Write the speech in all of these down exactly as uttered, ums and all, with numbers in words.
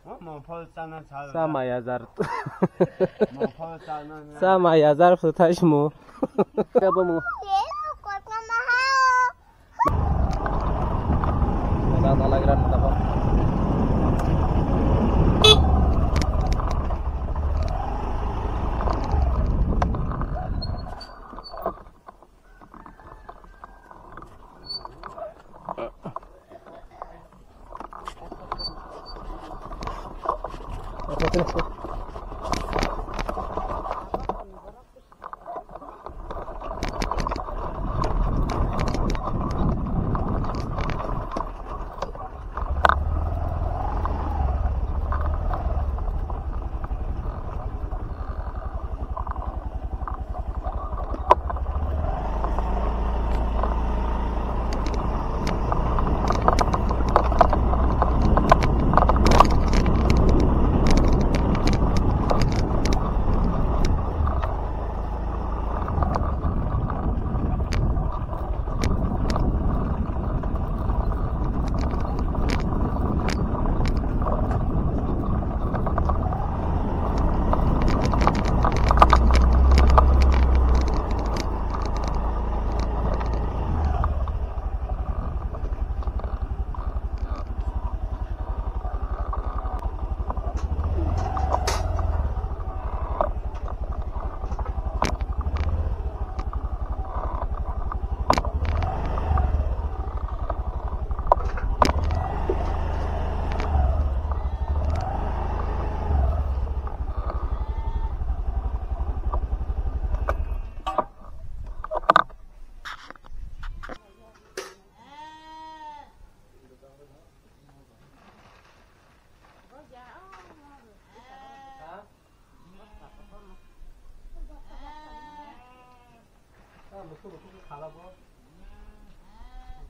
Mongphol chana chal. Chama yajar. Mongphol chana. Chama yajar phuthai simo. Kabo mo.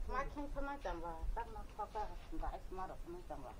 Ma kheng sama chamba, tak ma khoka, ba ai sma rok ma chamba.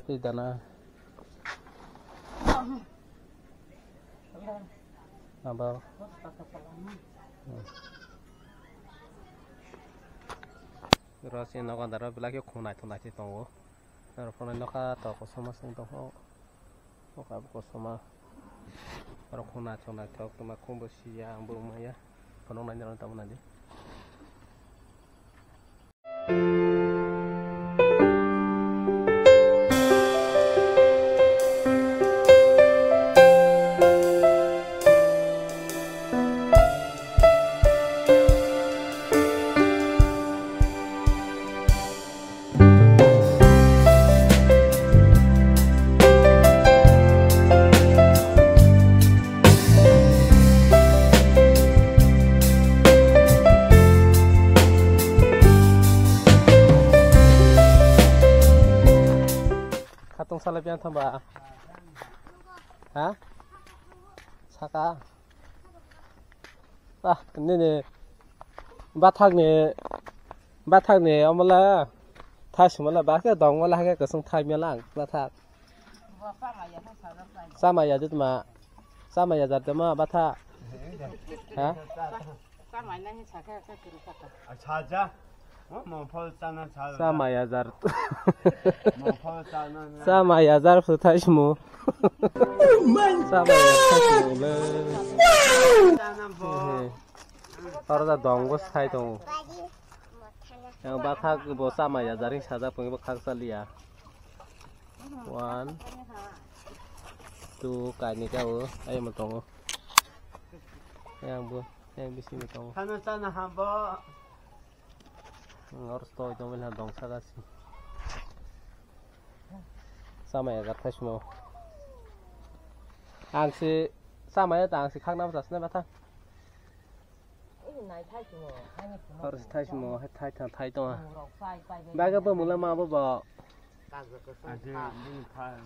Tei dana. Abo. Rosni nogo daro belai khe khum naithok naithok tongo. Aro phone nokha to kosoma song tongkho. Nokha kosoma. Aro khuna chona chok toma khumbo siya ang bo maya. Phone nai nang tamo nadi. Khatung salai pian thamba. Ha? Saka. Ah, nini bathakni, bathakni omola thai sumala ba khe dong mala ha khe kwchwng thai mela ang bathak. Chamaya jitma, chamaya jatma batha. Ha? Acha ja. Mo phol chana cha. Chamaya jar. Mo phol chana. Chamaya jar phu thai smu. Chamaya thai smu le. Chana bo. Aro da dong bo sai tong. Yang bathak bo chamaya jaring sajak pung bo khak chaliya. One, two, kaini ka o, ayam tongo. Yang bo, yang bisi ni tongo. Chana chana ha bo. Or stoi tong mela dong saga si. Sama ya gat thai simo. Ang si sama ya ta ang si khak nam jas na batha. Or thai simo, thai thang thai tong. Baga bo mula ma bo bo.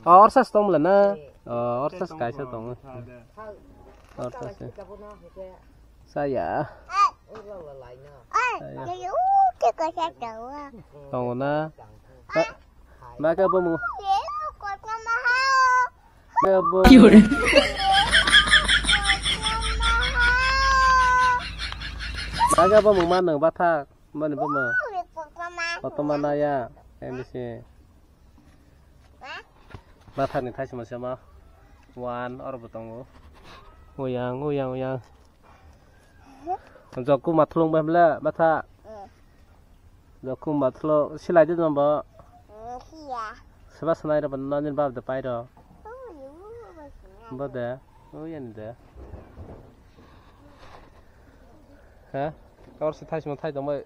Or sas tong mula na. Or sas kaisa tong. Or sas. Saya. Tongo na. Ba khe bo mu. Ba khe bo. Ba khe bo mu ma nang bathak. Mani bo ma. Koto ma na ya. M B C. Bathak ni thaisima se ma. One oro bo tongo. Uyang, uyang, uyang. Joku mathlung ba hemla batha. Joku mathlo silai de jombo. Siya. Seba sanai ro ban nani bab de pai ro. Bo de. Uyang de. Ha? Kor se thaisima thai tong bai.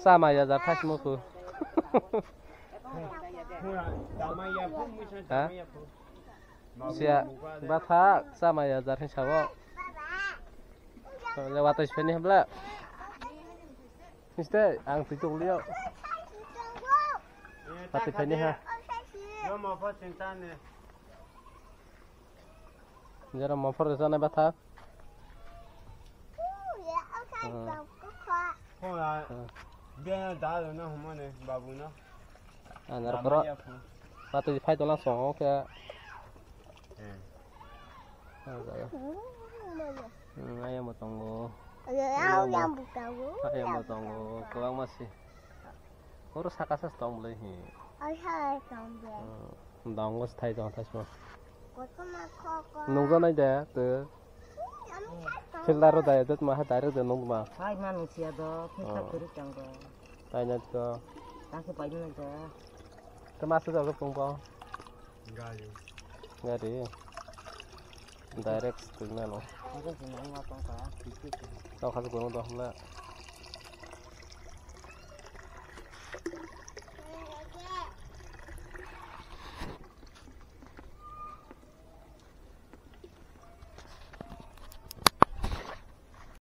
Sama ya jar thasmo ko. Ha? Siya batha sama ya jar hin sabo. Le watai sini bla. Siste ang tituk liyo. Watai sini ha. Jara mopor de sana batha. Phone a, bia da lo na humane babu no. Anar koro. Patu phai tola song ke. Ayam tongo. Ayam tongo. Kobang masi. Oro saka sa tong bwlai hi. Oro saka tong bwlai. Hmm, dong go sthai tong thasma. Kotorma kho kho. Nungjaknai de twi. Hmm, filter ro dai dot ma ha direct de nung ma. Hai manu sia do, filter kwrwi tong do. Taina to. Tang khe pai mano do. Tama sa jaga pung bo. Gari. Gari. Direct stigna no. Tau khas gurung do hamla.